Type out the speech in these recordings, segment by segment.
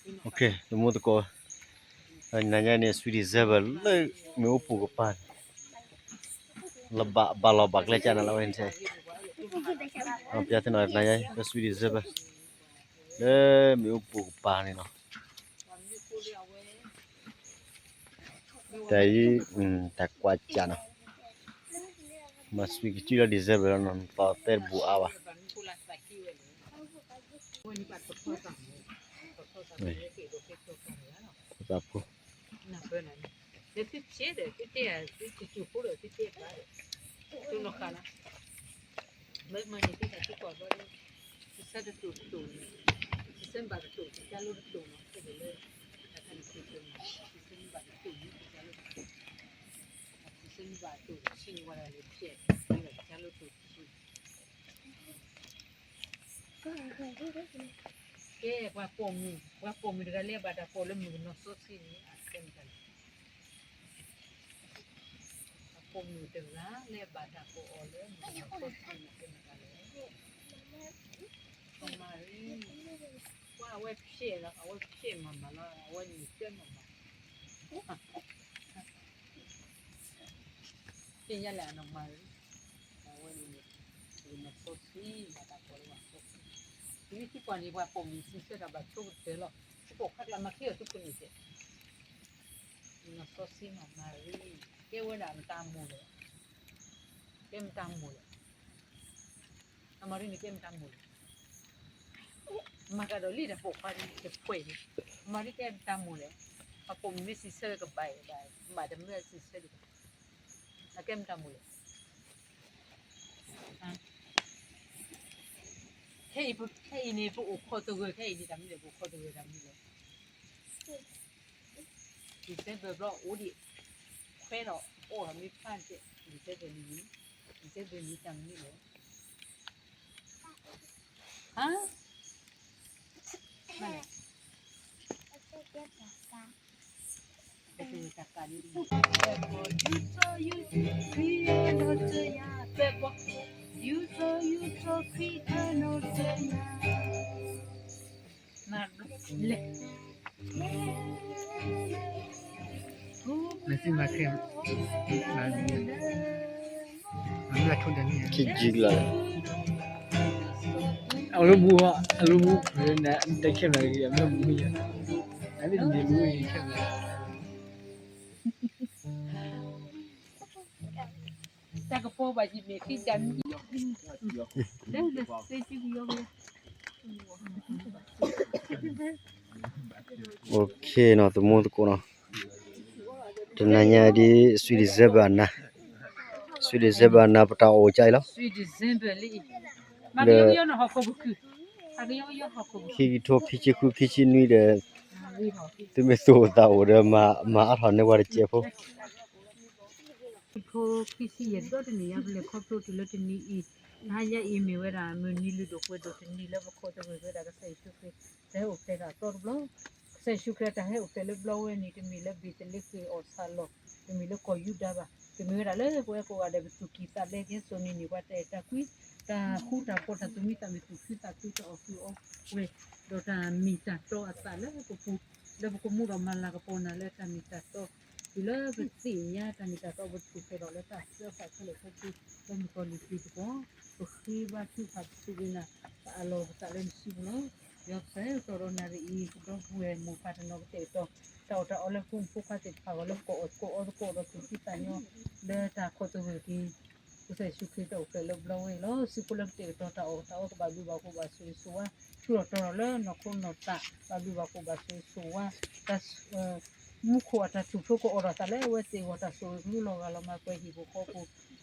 သမူသကိး, နၤညါန့ၣ် Sweet December လၢမ့ၣ်အူပူၤကပၤန့ၣ်, လၢဘၣ်လီၤဘၣ်ကျဲကနၤလၢဝဲန့ၣ်, ပျဲသ့ၣ်နီၣ်နၤညါ Sweet December လၢမ့ၣ်အူပူၤကပၤန့ၣ်လီၤ. တၢ်အံၤ တၢ်ကွၢ်ကၢ်နီၤ, မၤ Sweet ကစုလၢ December လီၤနီၤ, သီသဲတဘူးအါဘၣ်. သးဖိ မ့ၢ်မၤန့ၣ်သ့ၣ်တၢ်သံကွၢ်ဘျီဒီး, ကစၢ်တတူၢ်တတူၢ်န့ၣ်, ကစၢ်ဘၣ်တတူၢ် ကစၢ်လိၣ်တတူၢ်နီၤ, ဖဲန့ၣ်လၢ တၢ်ခါန့ၣ် ကစၢ်ဘၣ်တတူၢ် ကစၢ်လိၣ်တတူၢ်, ကစၢ်ဘၣ်တတူၢ် ဆ့ၣ်နီၤဝဲဒၣ်လၢဖျဲၣ်, ကစၢ်လိၣ်တတူၢ် ကဲ ပှၤပိာ်မုၣ်, ပှၤပိာ်မုၣ်တဂၤလၢအဘၣ်တၢ်ပိာ်လၢမုၣ်ကနီၤစီဆှံန့ၣ် အတဲမတၤလဲၣ်. ပှၤပိာ်မုၣ်တဂၤလၢအဘၣ်တၢ်ပိာ်အီၤလၢမုၣ်ကနီၤစီဆှံန့ၣ် အတဲမတၤလဲၣ်. နီၢ်မၤရံ, ပှၤအဝဲဖျဲးလီၤ, အဝဲဖျဲးမၤမၤလီၤ, အဝဲန့ၣ်ကဲမၤမၤ သ့ၣ်ညါလဲၣ် နီၢ်မၤရံ, အဝဲန့ၣ် မုၣ်ကနီၤစီဆှံ ဘၣ်တၢ်ပိာ်လၢမုၣ်ကနီၤစီဆှံ, တမ့ၢ်သံကွၢ်န့ၣ် ပှၤပိာ်မုၣ်စံးဆၢတၢ်ဘၣ်ဆိကတၢၢ်လီၤ, သကိးခါကျါမၤချ့အီၤသုကိးန့ၣ်ကဲ, မုၣ်ကနီၤစီဆှံ နီၢ်မၤရံ, ကဲဝဲဒၣ်မတၤမိၢ်လဲၣ်, ကဲမတၤမိၢ်လဲၣ်. အမၤရံန့ၣ်ကဲမတၤမိၢ်လဲၣ်. မၤကဒီးလံတၢ်ပိာ်ခွါတဖှဲးန့ၣ်, အမၤရံကဲမတၤမိၢ်လဲၣ်. အပိာ်မုၣ်မ့ၢ်စံးဆၢကဘၣ်အံၤဘၣ်, ဘၣ်တမၢအစံးဆၢဒံးဘၣ်, အကဲမတၤမိၢ်လဲၣ်. ခဲအံၤ, ခဲအံၤန့ၣ် ပအိၣ်ခိးသဂၢၢ်, ခဲအံၤန့ၣ် တၢ်မနုၤလဲၣ်, ပအိၣ်ခိးသဂၢၢ်တၢ်မနုၤလဲၣ်. December ဘျီအိၣ်ဒံး, ခွဲးဒီးအီၣ်ဒီးမ့ၢ်ဖးကဲ, December န့ၣ်, December န့ၣ်တၢ်မနုၤလဲၣ်. ဟါ, နစံးမၤခဲ, မၤမ့ၢ်အထိၣ်ဒၣ်န့ၣ်, ခံကလီၤ, အလိၣ်မူ, အလိၣ်မူ, တဲခဲလၢာ်, အလိၣ်မူ, အမ့ၢ်တမ့ၢ်မူခဲလၢာ်. တၢ်ကပီၤဘၣ်ယမ့ၢ်ခံတၢ်မံၤ, လၢလၢသ့ၣ်ကယီကလၢ, OK နီၤ, သမူသကိးနီၤ, တနၤညါဒ် Sweet December နၤ, Sweet December နၤ ပတၢ်အိၣ်ကၠါအံၤလီၤ. လၢ ခံကထိခံဆံဃု ခံဆံနွံဒီး, သုမ့ၢ်သူၣ်အိၣ်သးအိၣ်ဒီး မၤအါထီၣ်န့ၢ်ပှၤတစဲးဖိ ခံကထိခံဆံယဲၢ်ဒီတနံၣ်ညါ ပလဲၤခီဖျိတုၤလၢတနံၤအံၤ, နဟါညါအံၤမ့ၢ်ဝဲဒၣ် မုၢ်နံၤလုၢ်ဒိၣ်ပှ့ၤဒိၣ်တနံၤလၢပခိၣ်သဂၢၢ်ဝဲဒၣ်ကစၢ်ယ့ၣ်ၡူးခရံာ် တၢ်ဟဲအိၣ်ဖျဲၣ်ထီၣ်အသီတဘျီ, ကစၢ်ယ့ၣ်ၡူးခရံာ်တၢ်ဟဲအိၣ်ဖျဲၣ်လၢဘျီဝဲန့ၣ် တမ့ၢ်လၢဘ့းသလ့ဃ့ၣ်အီၣ်ဆၣ်လီၢ်, တမ့ၢ်လၢကီၢ်ယူဒၤဘၣ်, တမ့ၢ်ဝဲဒၣ်လၢပဝဲကိးဂၤဒဲး ပသူၣ်ကံၢ်သးလဲက့ၤစိာ်န့ၢ်န့ၢ်ပှၤတၢ်အဲၣ်တၢ်ကွံ, တၢ်ဃူတၢ်ဖိး တၢ်သူၣ်မံသးမုာ် သူၣ်ခုသးခု တၢ်အီၣ်ကုၢ်အီပှဲၤ, ဒီးတၢ်မ့ၢ်တၢ်တီအသးလၢပပူၤ, လၢပကမူဒီးမၤလၤကပီၤနၤလၢတၢ်မ့ၢ်တၢ်တီ, တုၤလၢပသ့ၣ်ညါတၢ်မ့ၢ်တၢ်တီ ပထူၣ်ဖျဲးထီၣ်လၢတၢ်သၢဖးခဲလၢာ်ခဲဆ့ လၢမုၣ်ကီၤလံၢ်အပူၤသကိး, ပဃ့ဘါထုကဖၣ်ပစူၢ်က့ၤနာ် ပအးလီၤပသးလၢနစုပူၤလီၤ. ယွၤကစၢ်ဧၢ ကတီၢ်ဒီးနၣ်ရံၣ်အံၤ ကဒီပုၢ်ဝဲၢ်မိၢ်ပၢ်တနီၤကတဲာ်ကတီၤ တၢ်အီၣ်တၢ်အီလၢပဖိမုၣ်ဖိခွါသ့ၣ်တဖၣ်အဂီၢ် လၢပကအီၣ်သကိးအီသကိးဒီးသူၣ်ဖှံသးညီ လၢတၢ်ခိးသဂၢၢ်က့ၤ ကစၢ်ယ့ၣ်ၡူးခရံာ်တၢ်အိၣ်ဖျဲၣ်လၢဘျီဝဲအံၤလီၤ. စုဖိလၢပတဲာ်ကတီၤတၢ်အီၣ်တၢ်အီ ကဘၣ်ဘျုးဘၣ်ဖှိၣ်ဘၣ်ဆိၣ်ဂ့ၤဆိၣ်ဝါ, ထူးထီၣ်တီၤထီၣ်လၢနီၢ်ခိနီၢ်သး ဘၣ်ဘျုးဘၣ်ဖှိၣ်ဘၣ်ဆိၣ်ဂ့ၤဆိၣ်ဝါ, တၢ် မူခိၣ်အတၢ်ထူၣ်ဖျိကအိၣ်ဒီးသးလၢအဝဲသ့ၣ်အဂီၢ် တၢ်ဆိၣ်ဂ့ၤကလူလီၤဂာ်လီၤမၤပှဲၤဟံၣ်ဖိဃီဖိ, က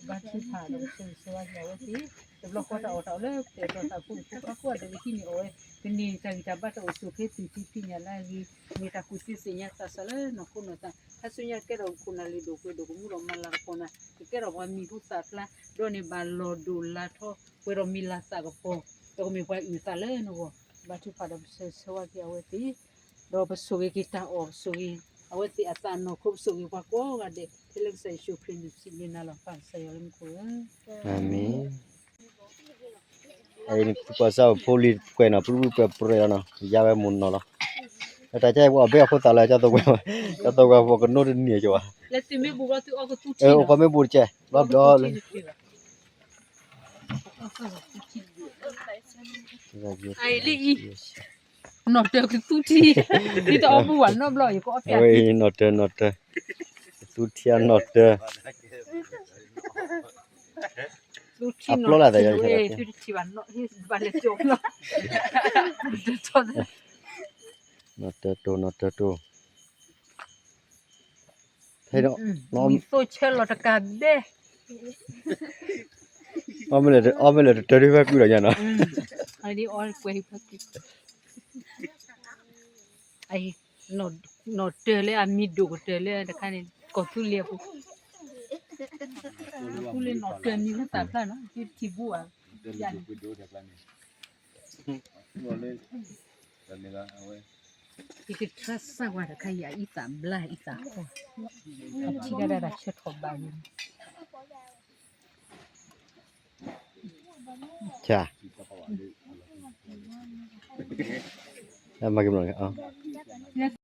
ဘါထုကဖၣ်ဒီးကဆိၣ်ဂ့ၤဆိၣ်ဝါက့ၤအဝဲသ့ၣ်, တဘျီဃီတၢ်အီၣ်တၢ်အီလၢပတဲာ်ကတီၤသးဖိတဖုခါကိးဂၤဒဲး ပဟံးန့ၢ်အီၣ်ဝဲ, ကန့ၢ်တၢ်ဂံၢ်တၢ်ဘါတၢ်အိၣ်ဆူၣ်အိၣ်ချ့သူၣ်ထံဖံးညၣ်လၢအဂ့ၤ, မ့ၢ်တၢ်ကူၣ်သ့သ့ၣ်ညါသးစၢ်လၢနီၢ်ခိနီၢ်သး, ခါဆူညါကကဲထီၣ်ပခိၣ်နၢ်လုၢ်ဒိၣ်ပှ့ၤဒိၣ် ကမူဒီးမၤလၤကပီၤနၤ, ကကဲထီၣ်ပှၤမံၤဟူသၣ်ဖျါ, ဒီးန့ၣ်ဘၣ်လီၤဒိၣ်လၤထီ ပှဲၤဒီးမံၤလၤသၣ်ကပီၤ, ဒီးကမ့ၢ်ပှၤအုၣ်သးလၢနဂီၢ်, ဘါထုကဖၣ်ဒီးပဆိၣ်ဂ့ၤဆိၣ်ဝါက့ၤအဝဲသ့ၣ်, ဒီးပဆိၣ်ဂ့ၤက့ၤတၢ်အီၣ် ပဆိၣ်ဂ့ၤ အဝဲသ့ၣ်အသးနီၢ်ခိ ပဆိၣ်ဂ့ၤပှၤကိးဂၤဒဲး ဖဲလၢကစၢ်ယ့ၣ်ၡူးခရံာ်အမံၤစံးဘျုးနၤလီၤ. ပၢ်ကစၢ်ယွၤလၢမူခိၣ်ဧၢ, အၤမ့ၣ်. အံၤန့ၣ် ပှၤစၢ်ဖိလံၤပှဲၤနီၤ ပှဲၤပှဲၤနီၤ ယါဝဲမုၢ်နီၤလီၤ. တၢ်ကဲပှၤဘ့ၣ်အခိၣ်သးလၢ ကၠီသဝဲပှၤကနိၣ်တနံၤကၢၤဘၣ်, အိၣ်ကီၢ်မ့ၣ်ဘူးတကဲး ဘျီဘျီလၢ လံအံၤ နီၣ်တၢၤကသူထံ, ဒ်တအီၣ်ဘူးဝဲနီတဘျီ ယကအီၣ်ပျဲ, အဝဲအံၤ နီၣ်တၢၤ နီၣ်တၢၤ, ကသူထံနီၣ်တၢၤ, သုတထံၣ်ဘၣ်နီၣ်, ဘၣ်လဲၤကၠီလီၤ, နီၣ်တၢၤတိၢ် နီၣ်တၢၤတိၢ်, ဖဲ မံၤသိၣ်ဆၢလီၤတကးဘဲ အီၣ်မ့ၢ်လၢတၢၤတဖၣ်ကွံာ်လီၤညါနီၤ, အဒ်အီၣ်ကွဲးဖၣ်ကွံာ်, နီၣ်တၢၤလၢအမံၤဒိၣ်ကတၢၢ်လၢတခါန့ၣ် ကီၢ်သူလ့ၤအပူၤ, သူလ့ၤနီၣ်တၢၤမံၤလၢသးဖျါနီၤ ယထံၣ်ဘူးဧါ, ယကထါစၢ်ဝဲတခါ ယအံသးဘျါအံသးဃီ, အထံၣ်ဒၣ်တၢ်ဆၢထီၣ်ဘၣ်ဝဲ, မၤက့ၤမနီၤ,